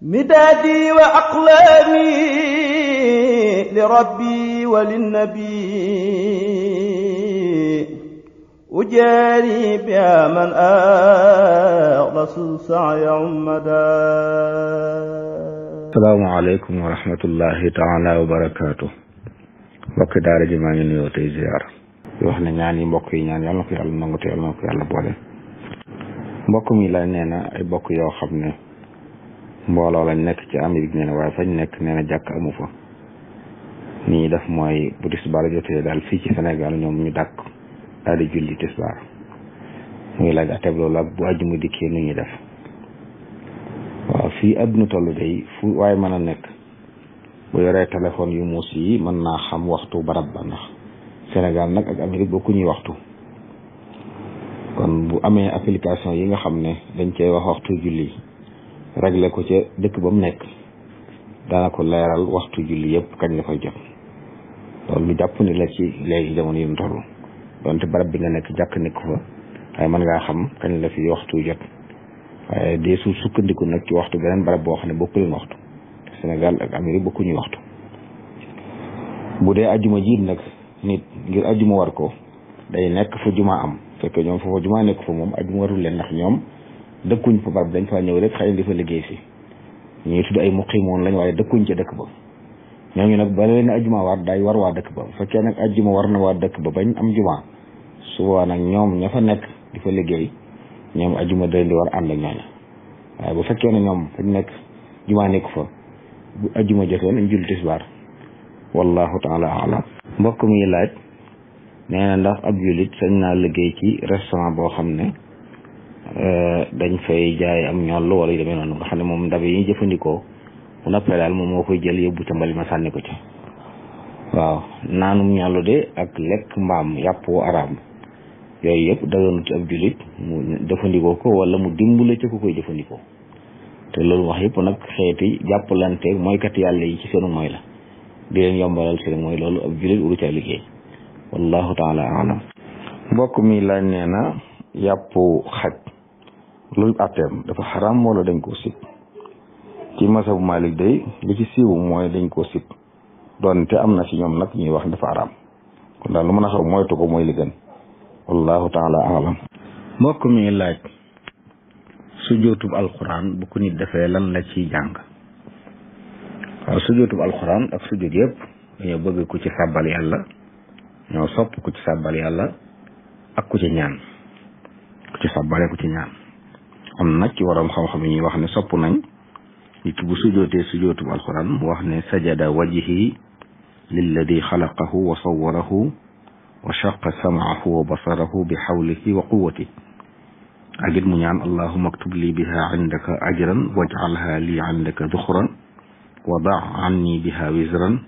مدادي وأقلامي لربي وللنبي أجاري بها من أخلص سعي عمدا. asalaamaaleykum wa rahmatullahi taala wa barakaatu. mbokk daara ji maa ngi nuyoo tey ziar di wax ne ñaan yi mbokk yi ñaan yàlla na ko yàlla nangu te yàlla na ko yàlla boole. mbokk mi la nee na ay bokk yoo xam ne mbooloo lañ nekk ci Amérique nee na waaye fañ nekk nee na jàkk amu fa. ni ñuy def mooy bu tisbaar jotee daal fii ci Sénégal ñoom ñu dàkk daal di julli tisbaar muy laaj ateb loolu ak bu àjjuma dikkee nu ñuy def. waaw fii àdduna toll day fu waaye mën a nekk bu yoree téléphone yu muus yi mën naa xam waxtu barab ba ndax Sénégal nag ak Amérique bokku ñuy waxtu. kon bu amee application yi nga xam ne dañ cey wax waxtu julli réglé ko ca dëkk ba mu nekk dana ko leeral waxtu julli yëpp kañ la koy jot. loolu lu jàpp ni la ci léegi jamono yi mu toll donte barab bi nga nekk jàkk nekk fa waaye mën ngaa xam kañ la fi waxtu jot. waaye dee su sukkandiku nag ci waxtu beneen barab boo xam ne bokku leen waxtu. Sénégal ak Amérique bokkuñuy waxtu. bu dee ajjuma jiit nag nit ngir ajjuma war ko day nekk fa juma am fekk ñoom foofa juma nekk fa moom ajjuma warul leen ndax ñoom dëkkuñ fa barab dañ faa ñëw rek xëy na di fa liggéey si ñuy tudd ay muqimoon lañ waaye dëkkuñ ca dëkk ba. ñooñu nag ba leen ajjuma war day war waa dëkk ba bu fekkee nag ajjuma war na waa dëkk ba bañ am juma su boobaa nag ñoom ña fa nekk di fa liggéey ñoom ajjuma day di war ànd ak ñooñu waaye bu fekkee ne ñoom fañ nekk juma nekk fa bu ajjuma jotee nañ julli tisbaar wallahu taala alam. mbokk mi laaj nee na ndax ab jullit sañ naa liggéey ci restaurant boo xam ne dañ fay jaay am ñoll wala yu demee noonu nga xam ne moom ndab yi jëfandikoo bu noppee daal moom moo koy jël yóbbu ca mbali ma sànni ko ca. waaw naanum ñollu de ak lekk mbaam yàpp wu araam yooyu yëpp daganut ci ab jullit mu jëfandikoo ko wala mu dimbale ca ku koy jëfandikoo te loolu wax yëpp nag xeeti jàppalante mooykat yàlla yi ci seenu mooy la di leen yombalal seen mooy loolu ab jullit uru ca liggéey wallahu taala alam. mbokk mi laaj nee na yàpp xaj loolu atteem dafa xaraam wala dañ koo sib. ci masabu Malik day li ci siiwu mooy dañ koo sib doonte am na si ñoom nag ñuy wax dafa araam kon daal lu mën a xaw moytu ko mooy li gën wallahu taala alam. mbokk mi laaj sujootub alquran bu ko nit defee lan la ciy jàng. waaw sujootub alquran ak sujoot yëpp dañoo bëgg ku ci sàbbal yàlla ñoo sopp ku ci sàbbal yàlla ak ku ci ñaan ku ci sàbbale ku ci ñaan. am nag ci waroom xam-xam yi ñuy wax ne sopp nañ nit ki bu sujootee sujootub alquran mu wax ne sajada wajhi lilladi xalaqahu wa sawwarahu wa shaqa sam'ahu wa basarahu bi xawlihi wa quwwati ak it mu ñaan allahumma aktub li biha indaka ajran waj'alha li indaka duxran wa da' anni biha wizran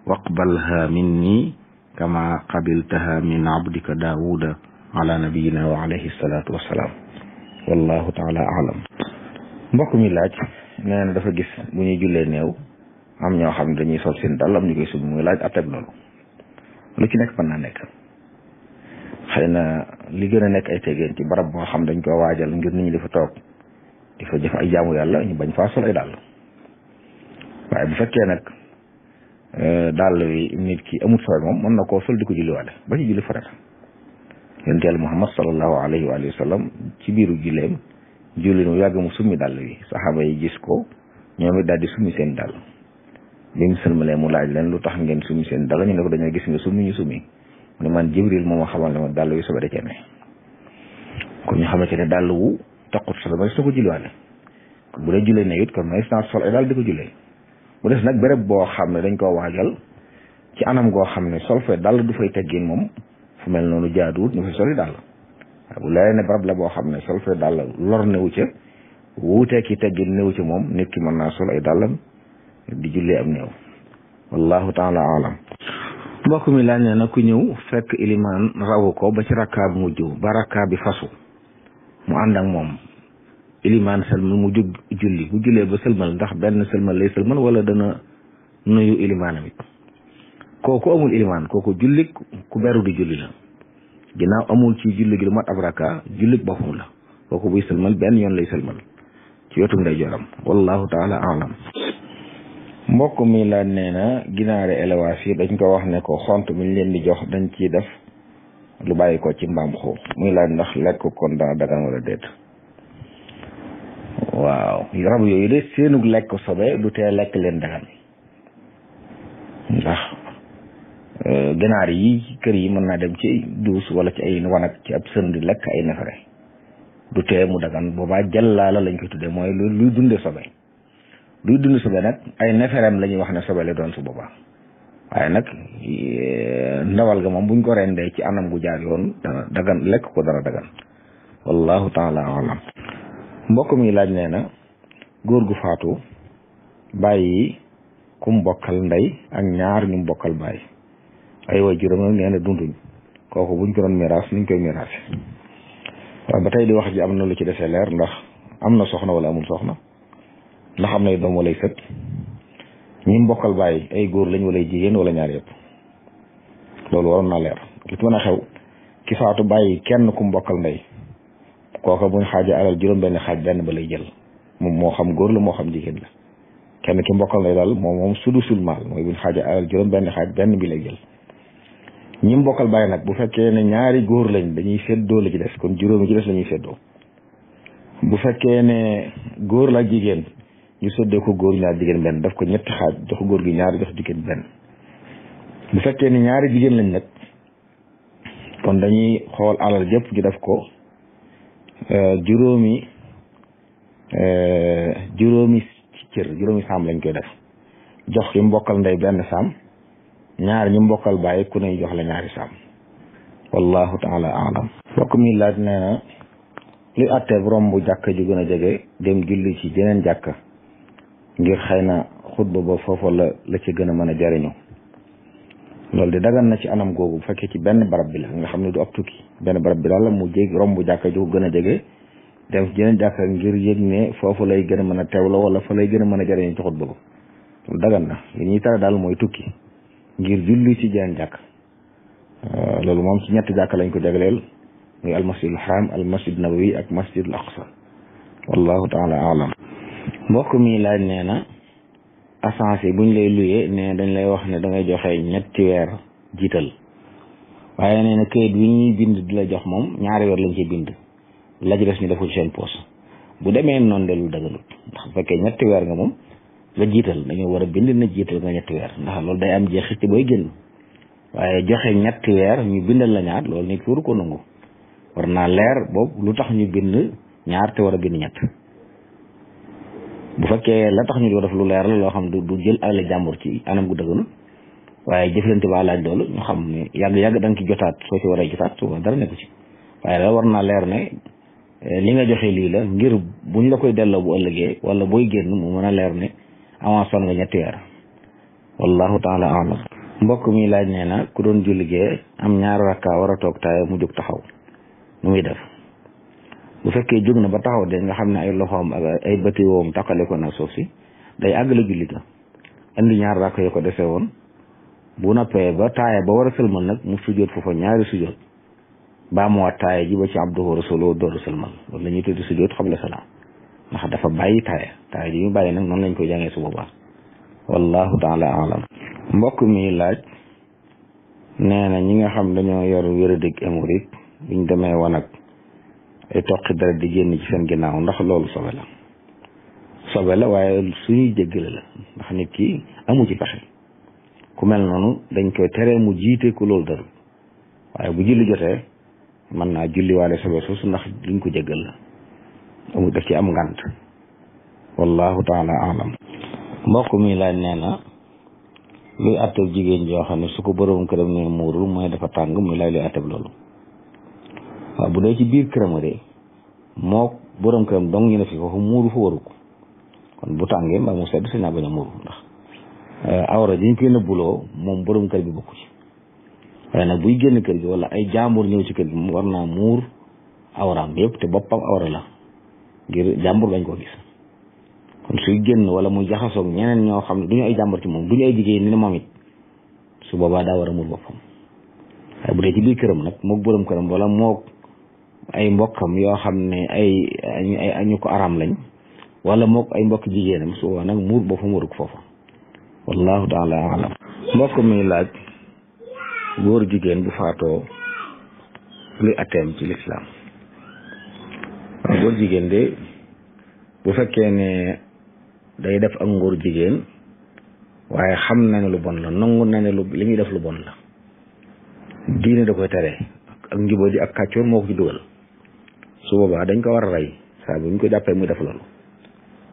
waqbalha minni kama qabiltaha min abdika daawuda ala nabiyina wa alayhi salatu wassalam wallahu taala alam. mbokk mi laaj nee na dafa gis bu ñuy jullee néew am ñoo xam ne dañuy sol seen dàll am ñu koy sub muy laaj atteb loolu lu ci nekk mën naa nekk. xëy na li gën a nekk ay tegeen ci barab boo xam dañ ko waajal ngir nit ñi dafa toog di fa jëf ay jaamu yàlla ñu bañ faa sol ay dàll. waaye bu fekkee nag dàll wi nit ki amut sol moom mën na koo sol di ko julliwaale ba ci julli farata. yonent Yàlla Muhammad sallallahu alayhi wa sallam ci biiru julleem julli nu yàgg mu summi dàll wi saxaaba yi gis ko ñoom it daal di summi seen dàll bi mu sëlmalee mu laaj leen lu tax ngeen summi seen dàll ñu ne ko dañoo gis nga summi ñu summi mu ne man Jibril moo ma xamal ne ma dàll wi sobe da cee ne kon ñu xamante ne dàll wu taqut sobe may soo ko julliwaale bu dee jullee ne it kon may sol ay dàll di ko jullee bu des nag béréb boo xam ne dañ koo waajal ci anam goo xam ne sol fee dàll du fay teggin moom fu mel noonu jaaduwut ñu fay soli dàll bu leeree ne barab la boo xam ne sol fee dàll lor newu ca wuutee ki teggin newu ca moom nit ki mën naa sol ay dàllam di jullee am néew wallahu taala alam. mbokk mi laaj ne na ku ñëw fekk ilimaan rawu ko ba ci rakkaa bi mujj ba rakkaa bi fasu mu ànd ak moom ilimaan sëlmal mu jóg julli bu jullee ba sëlmal ndax benn sëlmal lay sëlmal wala dana nuyu ilimaanam it. kooku amul ilimaan kooku julli ku beru di julli la ginnaaw amul ci julli gi lu mat ab rakka julli boppam la kooku buy sëlmal benn yoon lay sëlmal ci wetu ndeyjooram wallahu taala alam. mbokk mi laaj nee na ginaari élevage yi dañ ko wax ne ko xont bi ñu leen di jox dañ ciy def lu bàyyi ko ci mbaam xuux muy laaj ndax lekk kon dana dagan wala déet. waaw rab yooyu de seenug lekk sobe du tee lekk leen dagan ndax ginaar yi ci kër yi mën naa dem ci duus wala ci ay wanag ci ab sën di lekk ay nefere du tee mu dagan boobaa jàllaala lañ koy tuddee mooy luy dunde sobe luy dunde sobe nag ay neferem la ñuy wax ne sobe la doon su boobaa waaye nag ndawal ga moom buñ ko rendee ci anam gu jaar yoon dana dagan lekk ko dana dagan wallahu taala alam. mbokk mi laaj nee na góor gu faatu bàyyi kum bokkal ndey ak ñaar ñu bokkal bàyyi ay way juróom nee na dunduñ kooku buñ ko doon miraas nuñ koy miraase. waaw ba tey di wax ji am na lu ci desee leer ndax am na soxna wala amul soxna ndax am nay doom walay sët ñi mbokkal bàyyi ay góor lañ walay jigéen wala ñaar yëpp loolu waroon naa leer. li ci mën a xew ki faatu bàyyi kenn ku mbokkal ndey kooka buñ xaaja alal juróom-benn xaaj benn ba lay jël moom moo xam góor la moo xam jigéen la kenn ki mbokkal ndey daal moom sudusul maal mooy buñ xaaja alal juróom-benn xaaj benn bi lay jël. ñi mbokkal bàyyi nag bu fekkee ne ñaari góor lañ dañuy séddoo la ci des kon juróomi ci des la ñuy séddoo bu fekkee ne góor la ak jigéen ñu séddoo ko góor ñaar jigéen benn daf ko ñetti xaaj jox góor gi ñaari jox jigéen benn. bu fekkee ne ñaari jigéen lañ nag kon dañuy xool alal jëpp ñu def ko juróomi cër juróomi saam lañ koy def jox ki mbokkal ndey benn saam ñaar ñi mbokkal bàyyi ku ne jox la ñaari saam wallahu taala alam. mbokk mi laaj nee na luy àtteeb romb jàkka ju gën a jege dem julli ci jeneen jàkka ngir xëy na xutba ba foofa la ci gën a mën a jariñu loolu di dagan na ci anam googu bu fekkee ci benn barab bi la nga xam ne du ab tukki benn barab bi daal la mu jég romb jàkka ju gën a jege dem ci jeneen jàkka ngir yëg ne foofu lay gën a mën a teewloo wala fa lay gën a mën a jariñu ci xutba ba loolu dagan na li ñuy tere daal mooy tukki ngir julli ci jeneen jàkk loolu moom ci ñetti jàkk lañ ko jagleel muy almasjidul haram almasjid nabawi ak masjidul aqsa wallahu taala alam. mbokk mi laaj nee na assance yi buñ lay luyee ne dañ lay wax ne da ngay joxe ñetti weer jiital waaye nee na kayit wi ñuy bind di la jox moom ñaari weer lañ ci bind la ci des ñu defu ci seen poos bu demee noonu de lu dëgganut ndax bu fekkee ñetti weer nga moom nga jiital dañoo war a bind na jiital nga ñetti weer ndax loolu day am jeexit ci booy génn waaye joxe ñetti weer ñu bindal la ñaar loolu nit ki waru ko nangu war naa leer boobu lu tax ñu bind ñaar te war a bind ñett bu fekkee la tax ñu di def lu leer la loo xam du jël alal jàmbur ci anam gu dëgganut waaye jëflante ba laaj loolu ñu xam ne yàgg-yàgg da nga ci jotaat soo ci war a jotaat su dara nekku ci waaye la war naa leer ne li nga joxe lii la ngir buñ la koy delloo bu ëllëgee wala booy génn mu mën a leer ne avance nga ñetti weer wallahu taala alam. mbokk mi laaj nee na ku doon julligee am ñaari rakka war a toog taaya mu jóg taxaw nu muy def bu fekkee jóg na ba taxaw de nga xam ne ay loxoom ak ay bëti woom taqale ko na suuf si day àggale julli ga indi ñaari rakka yoo ko defee woon bu noppee ba taaya ba war a sëlmal nag mu sujjóot foofa ñaari sujjóot baa mu waat taaya ji ba ci abduhu rasuluhu dooru sëlmal loolu la ñuy tuddi sujjóot xabla salaam ndax dafa bàyyi taaya ji ñu bàyyi nag noonu lañ koy jàngee su boobaa wallahu taala alam. mbokk mi laaj nee na ñi nga xam dañoo yor wéradig hémorroïde buñ demee wanag ay toqi dara di génn ci seen ginnaaw ndax loolu sobe la waaye suñuy jéggale la ndax nit ki amu ci pexe ku mel noonu dañ koy tere mu jiite ku loolu darul waaye bu julli jotee mën naa julli waale sobe soosu ndax luñ ko jéggal la amu daf ci am ngànt wallahu taala alam. mbokk mi laaj nee na luy atteb jigéen joo xam ne su ko borom këram ne muurul mooy dafa tàng muy lay luy atteb loolu waaw bu dee ci biir këram de moo borom këram dong ñu ne fi foofu muuru fa waru ko kon bu tàngee mbaa mu sedd si naa bañ a muuru ndax awra ji ñu koy nëbbuloo moom borom kër bi bokku ci waaye nag buy génn kër gi wala ay jàmbur ñëw ci kër gi mu war naa muur awraam yëpp te boppam awra la ngir jàmbur bañ koo gis kon suy génn wala muy jaxasoog ñeneen ñoo xam ne du ñu ay jàmbur ci moom du ñu ay jigéen ni ne moom it su boobaa daa war a muur boppam waaye bu dee ci biir këram nag moog borom këram wala moog ay mbokkam yoo xam ne ay ñu ko araam lañ wala mook ay mbokk jigéenam su nag muur ba fa muuruk foofa wallahu taala alam mbokk mi laaj góor jigéen bu faatoo luy atteem ci lislaam waaw góor jigéen de bu fekkee ne day def ak ngóor jigéen waaye xam na ne lu bon la nangu na ne li muy def lu bon la diine da koy tere ak njubadi ak kàccoor moo ko ci dugal su boobaa dañ ko war a rey saa bu ñu ko jàppee muy def loolu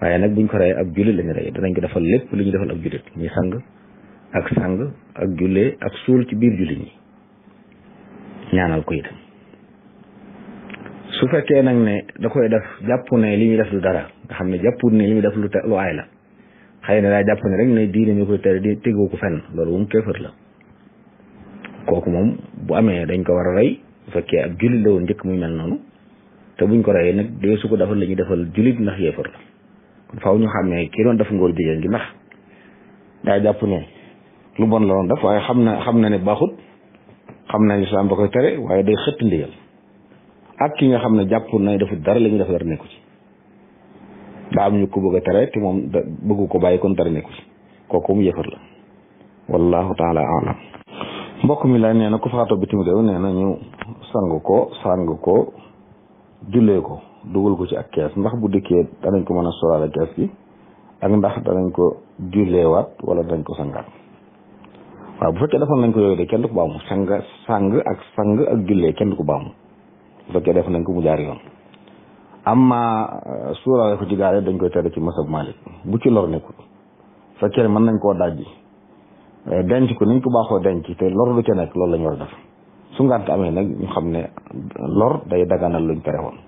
waaye nag buñ ko rey ab jullit lañu rey danañ ko defal lépp lu ñu defal ab jullit ñuy sang ak jullee ak suul ci biir jullit ñi ñaanal ko itam su fekkee nag ne da koy def jàpp ne li ñuy def lu dara nga xam ne jàpput ne li ñuy def lu aay la xëy na daa jàpp ne rek ne diine mi koy tere di tegoo ko fenn loolu moom kéefër la kooku moom bu amee dañ ko war a rey bu fekkee ab jullit la woon njëkk muy mel noonu te buñ ko reyee nag dee su ko defal la ñuy defal jullit ndax yéefar la kon faaw ñu xam ne kii doon def ngóor jigéen gi ndax daa jàpp ne lu bon la doon def waaye xam na ne baaxut xam na lislaam da koy tere waaye day xëtt ndigal ak ki nga xam ne jàpp na defut dara la ñuy def dara nekku ci daa am ñu ko bëgg a tere te moom bëggu ko bàyyi kon dara nekku ci kooku mu yéefar la wallahu taala alam mbokk mi la nee na ku faatoo bitim réew nee na ñu sang ko jullee ko dugal ko ci ak kees ndax bu dikkee danañ ko mën a sóoraale kees gi ak ndax danañ ko julleewaat wala danañ ko sangaat waaw bu fekkee defal nañ ko yooyu de kenn du ko baamu sang ak jullee kenn du ko baamu bu fekkee def nañ ko mu jaar yoon amma sóoraale ko ci gaare dañ koy tere ci masab Malik bu ci lor nekkul fekkee ne mën nañ koo dajji denc ko niñ ko baaxoo denc te lor du ca nekk loolu la ñu war a def su ngànt amee nag ñu xam ne lor day daganal luñ tere woon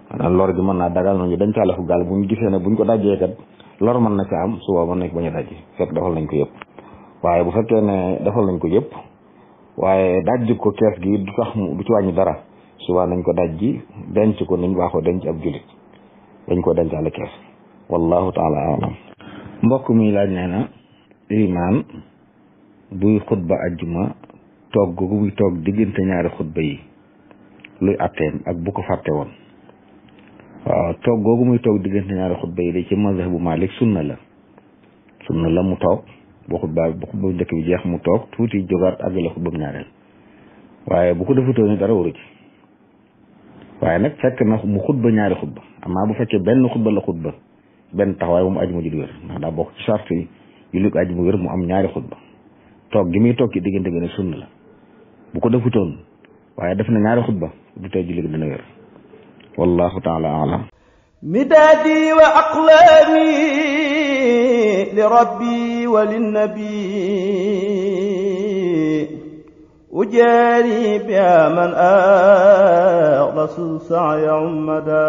maanaam lor gi mën naa dagal nañu dencaale fu gaal bu ñu gisee ne buñ ko dajjee kat lor mën na ca am suba mën nañ ko bañ a dajji fekk defal nañ ko yëpp waaye bu fekkee ne defal nañ ko yëpp waaye dajji ko kees gi du tax du ci wàññi dara suba nañ ko dajji denc ko niñ baaxoo denc ab jullit dañ ko dencaale kees wallahu taala alam mbokk mi laaj nee na ilimaan buy xutba ajjuma toog googu muy toog diggante ñaari xutba yi luy atteem ak bu ko fàtte woon waaw toog googu muy toog diggante ñaari xutba yi da ci mazhab bu Malik sunna la mu toog bu xutba bu njëkk bi jeex mu toog tuuti jógaat àggale xutba bu ñaareel waaye bu ko defutoo ni dara waru ci waaye nag fekk na mu xutba ñaari xutba amaa bu fekkee benn xutba la xutba benn taxawaay mu ajuma ji du wér ndax daa bokk ci charte yi yu lig ajuma wér mu am ñaari xutba toog gi muy toog ci diggante bi nag sunna la bu ko defutoon waaye def na ñaari xutba du tey julli gi dina wér wallahu taala alam midaadi wa aqlaami li rabbi wa linnabi ujaari biha man axlasu saaya ummada